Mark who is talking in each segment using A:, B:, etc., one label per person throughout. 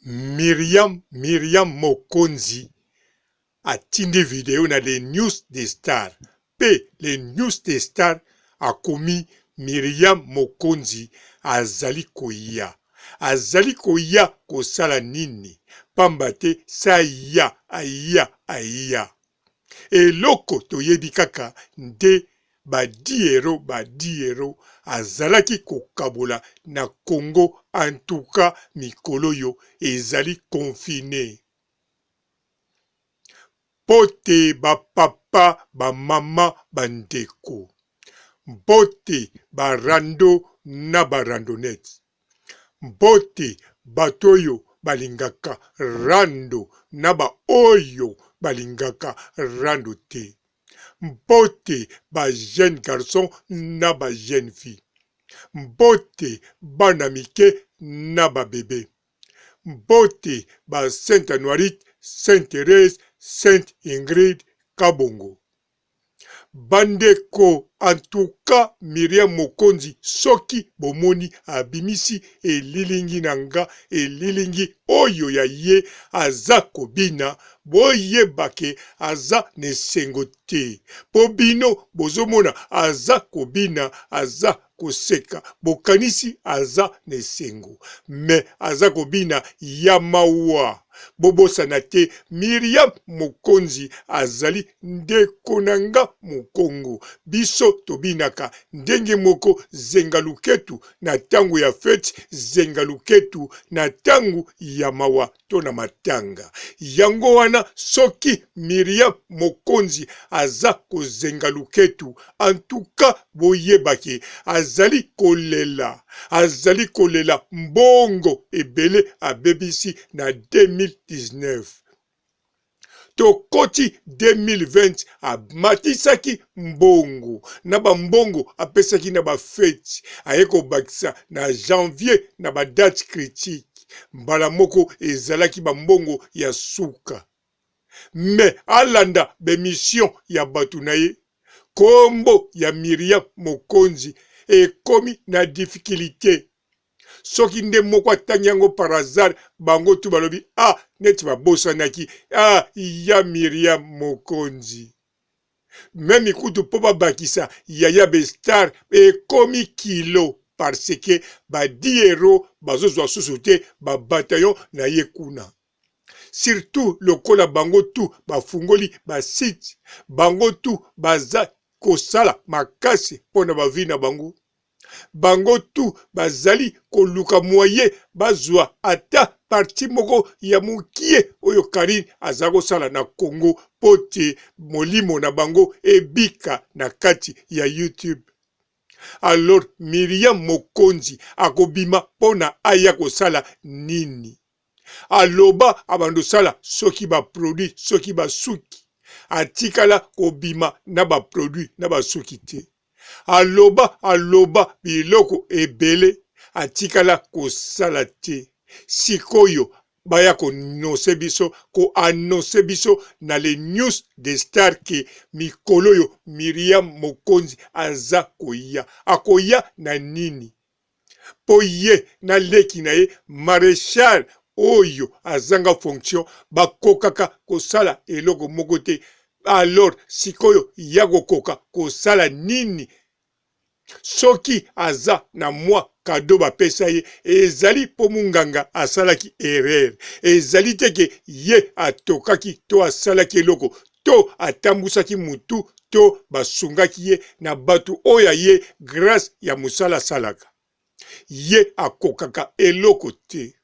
A: Myriam Myriam Mokonzi atindi video na les news des stars pe les news des stars akomi Myriam Mokonzi azali koya azali koya kosala nini pamba te sa aya aya Eloko toyebi kaka nde ba diero ba diero azalaki kokabola na Congo en tout cas mikoloyo ezali confine. Mbote ba papa ba maman ba ndeko. Mbote ba rando na ba randonnettes. Mbote bato oyo balingaka rando na ba oyo balingaka rando te. Mbote ba jeunes garçons na ba jeunes filles. Mbote bana mike na ba bebes. Mbote ba Saint Anuarite, Saint Therèse, Sainte Ingrid Kabongo. Bandeko en tout cas Miriam Mokonzi soki bomoni abimisi elilingi na nga elilingi oyo ya ye aza kobina boyeba ke aza na esengo te po bino bozomona aza kobina aza koseka bokanisi aza na esengo mais aza kobina ya mawa bobosana te Miriam Mokonzi azali ndeko na nga mukongo biso tobinaka ndenge moko zenga luketu na tango ya feti zenga luketu na tango ya mawa to na matanga. Yango wana soki Miriam Mokonzi aza kozenga luketu, en tout cas boyeba ke azali kolela, azali kolela mbongo ebele abebisi na 2019. Tokoti 2020 amatisaki mbongo na ba mbongo apesaki na ba feti aye kobakisa na janvier na ba date critique mbala moko ezalaki ba mbongo ya suka mais alanda ba emission ya batu na ye kombo ya Myriam Mokonzi ekomi na difficulite soki nde moko atangi yango par hasard bango tout balobi ah neti babosanaki ah ya Myriam Mokonzi meme kutu mpo babakisa yaya bestar ekomi kilo parce que ba diero bazozwa susu te ba bataillon na ye kuna surtout lokola bango tout bafungoli ba site bango tout baza kosala makasi mpo na ba vie na bango Bango tout bazali koluka moyen bazua ata partie moko ya mukie oyo Carine aza kosala na Congo po te molimo na bango ebika na kati ya YouTube. Alors Myriam Mokonzi akobima pona aya kosala nini? Aloba abanda osala soki ba produits soki ba suki atikala kobima na ba produits na ba suki te. Aloba aloba biloko ebele atikala kosala te sikoyo baya ko nonce biso ko annonce biso na le news de star ke mikoloyo Miriam Mokonzi aza koya akoya na nini? Po ye na leki na ye marechal oyo azanga fonction bakokaka kosala eloko moko te alors sikoyo ye akokoka kosala nini? Soki aza na mwa cadeau bapesa ye ezali po munganga asalaki erreur ezali te ke ye atokaki to asalaki eloko to atambusaki mutu to basungaki ye na batu oyo ya ye grace ya musala asalaka ye akokaka eloko te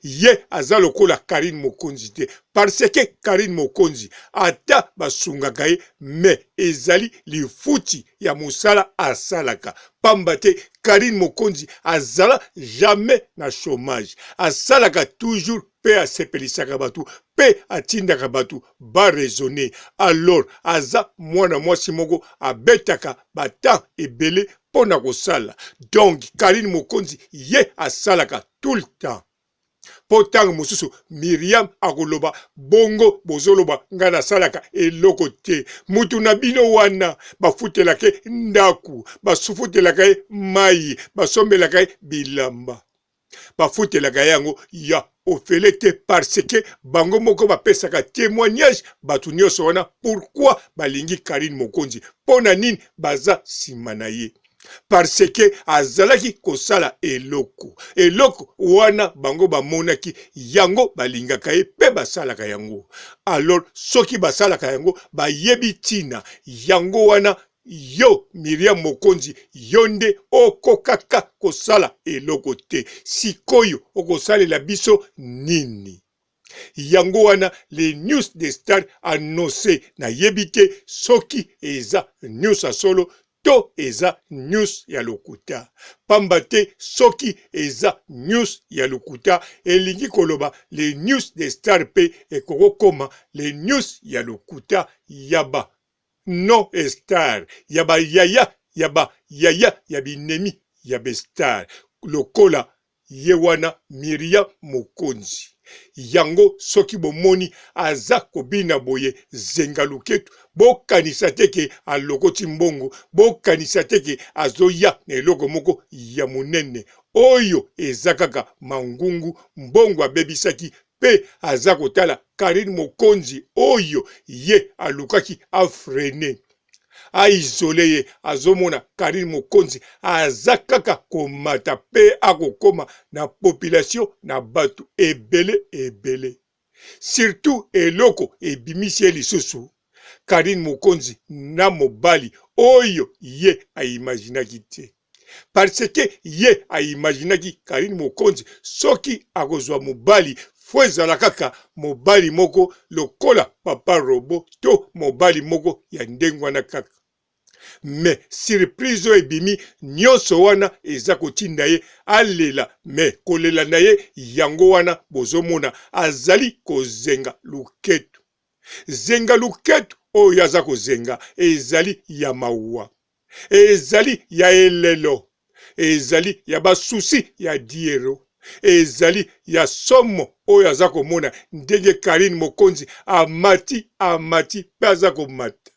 A: ye aza lokola Carine Mokonzi te parce que Carine Mokonzi ata basungaka ye mais ezali lifuti ya musala asalaka pamba te Carine Mokonzi azala jamais na chomage asalaka toujours pe asepelisaka batu pe atindaka batu ba raisonner alors aza mwana mwasi moko abetaka ba temps ebele pona kosala donc Carine Mokonzi ye asalaka tout le temps po tango mosusu Miriam akoloba bongo bozoloba nga nasalaka eloko te mutu na bino wana bafutelaka ye ndaku basufutelaka ye mayi basombelaka ye bilamba bafutelaka ye yango ya. ofele te parce que bango moko bapesaka temoignage bato nyonso wana pourquoi balingi Carine Mokonzi mpo na nini baza nsima na ye parce que azalaki kosala eloko eloko wana bango bamonaki yango balingaka ye mpe basalaka yango alors soki basalaka yango bayebi ntina yango wana Yo Miriam Mokonzi yo nde okokaka kosala eloko te sikoyo okosalela biso nini? Yango wana les news de star annonce nayebi te soki eza news ya solo to eza news ya lokuta pamba te soki eza news ya lokuta elingi koloba les news de star pe ekokokoma les news ya lokuta ya ba non star ya ba yaya ya ba yaya ya binemi ya be star lokola ye wana Miriam Mokonzi yango soki bomoni aza kobina boye zenga luketu bokanisa te ke alokoti mbongo bokanisa te ke azoya na eloko moko ya monene oyo eza kaka mangungu mbongo abebisaki pe aza kotala Carine Mokonzi oyo ye alukaki a freiner a isole ye azomona Carine Mokonzi aza kaka komata pe akokoma na population na batu ebele ebele surtout eloko ebimisi ye lisusu Carine Mokonzi na mobali oyo ye a imaginaki te. Parce que ye a imaginaki Carine Mokonzi soki akozua mobali faut ezala kaka mobali moko lokola papa robot to mobali moko ya ndenge wana kaka. Mais surprise oyo ebimi nionso wana eza kotinda ye alela mais kolela na ye yango wana bozomona azali kozenga luketu. Zenga luketu oyo aza kozenga ezali ya mawa. Ezali ya elelo, ezali ya ba soucis ya Diero, ezali ya somo oyo aza komona ndenge Carine Mokonzi amati, amati pe aza komata.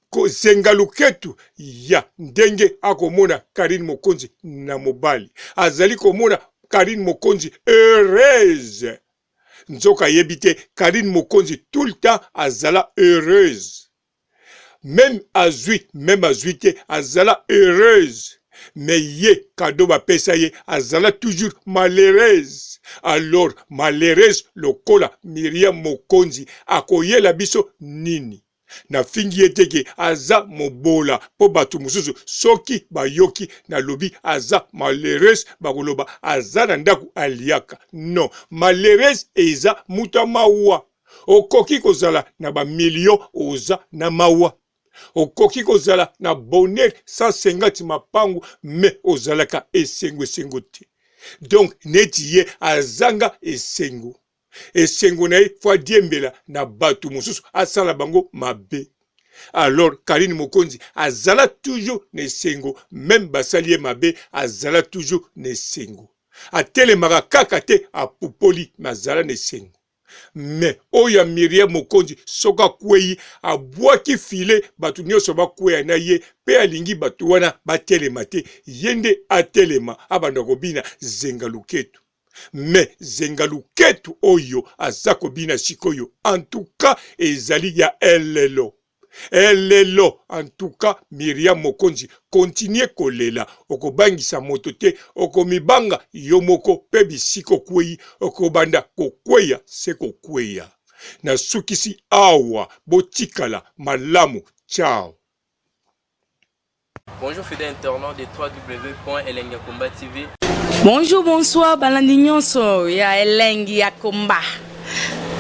A: Kozenga luketu ya ndenge akomona Carine Mokonzi na mobali. Azali komona Carine Mokonzi heureuse. Nzoka ayebi te Carine Mokonzi tout le temps azala heureuse. Meme azui meme azui te azala heureuse mais ye cadeau bapesa ye azala toujours malheureuse alors malheureuse lokola Miriam Mokonzi akoyela biso nini? Nafingi ye te ke aza mobola po batu mosusu soki bayoki nalobi aza malheureuse bakoloba aza na ndaku aliaka non malheureuse eza mutu ya mawa Okoki kozala na ba millions oza na mawa. Okoki kozala na bonheur 150 mapangu mais ozalaka esengo esengo te. Donc neti ye azanga esengo. Esengo na ye faut adiembela na batu mosusu asala bango mabe. Alors Carine Mokonzi azala toujours na esengo meme basali ye mabe azala toujours na esengo. Atelemaka kaka te apupoli mais azala na esengo. Mais oyo ya Miriam Mokonzi soki akweyi abwaki filet batu nionso bakweya na ye pe alingi batu wana batelema te ye nde atelema abanda kobina zenga luketu mais zenga luketu oyo aza kobina sikoyo en tout cas ezali ya elelo Elelo en tout cas Miriam Mokonzi continue kolela okobangisa moto te okomibanga yo moko pe bisika okweyi okobanda kokweya se kokweya. Nasukisi awa botikala malamu ciao.
B: Bonjour fidèle internaute de www.elengiyakomba TV.
C: Bonjour, bonsoir, balandi nyonso ya elengi ya komba.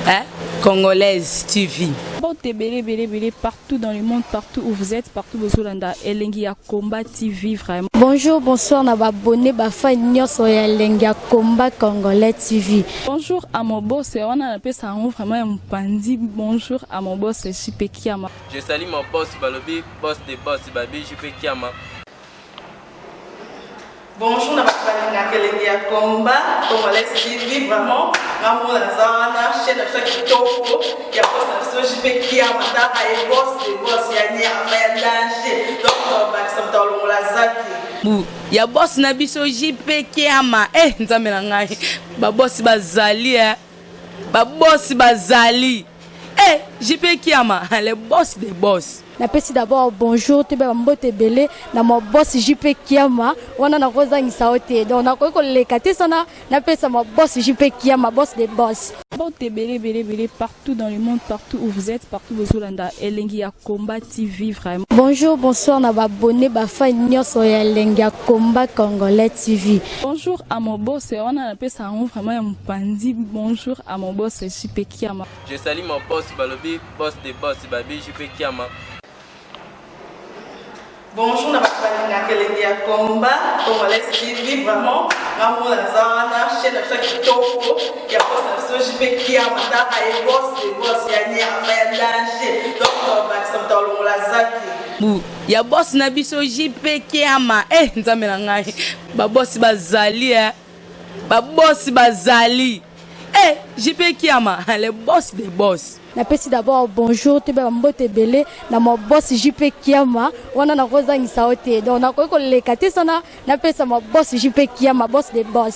C: Hein? Congolaise TV.
D: Mbote ebele ebele ebele partout dans le monde, partout où vous êtes, partout bozolanda elengi ya combat TV vraiment.
E: Bonjour, bonsoir na ba abonnés ba fans nyonso ya elengi ya combat congolais TV.
D: Bonjour à mon boss, wana napesa yango vraiment ya mopanzi. Bonjour à mon boss JP Kiama.
B: Je salue mon boss balobi boss de boss babi JP Kiama.
F: Bonjour na bato balingaka elengi ya combat congolais TV vraiment nga moko naza wana chaîne na biso ya kitoko ya boss na biso JP Kiama tala ye boss de boss ya nyama ya danger donc tobakisa moto alongola zaki.
C: Bu ya boss na biso JP Kiama. Eh nzambe na ngai. Ba boss bazali eh. Ba boss bazali. Eh JP Kiama, le boss des boss.
E: Napesi d'abord bonjour toyeba bambote ebele na ma boss JP Kiama. Wana nakozangisa yo te, donc nakoki koleka te sana napesa ma boss JP Kiama, boss de boss.
D: Mbote ebele ebele ebele partout dans le monde, partout où vous êtes, partout bozolanda Elengi ya Combat TV vraiment.
E: Bonjour, bonsoir na baabonné, bafan nyonso ya Elengi ya Combat Congolais TV.
D: Bonjour à mon boss, wana napesa yango vraiment ya mopanzi. Bonjour à mon boss JP Kiama.
B: Je salue mon boss balobi boss de boss babi JP Kiama.
F: Bonjour na bato balingaka Elengi ya Combat Congolais TV. Vraiment, nga moko naza wana, chaîne na biso ya kitoko ya boss na biso JP Kiama. Taka ye boss de boss ya nyama ya danger, donc tobakisa moto alongola zaki.
C: Bu ya boss na biso JP Kiama. Eh nzambe na ngai. Ba boss bazali eh. Ba boss bazali. Eh JP Kiama, le boss des boss.
E: Napesi d'abord bonjour toyeba bambote ebele na ma boss JP Kiama. Wana nakozangisa yo te, donc nakoki koleka te sana napesa ma boss JP Kiama, boss de boss.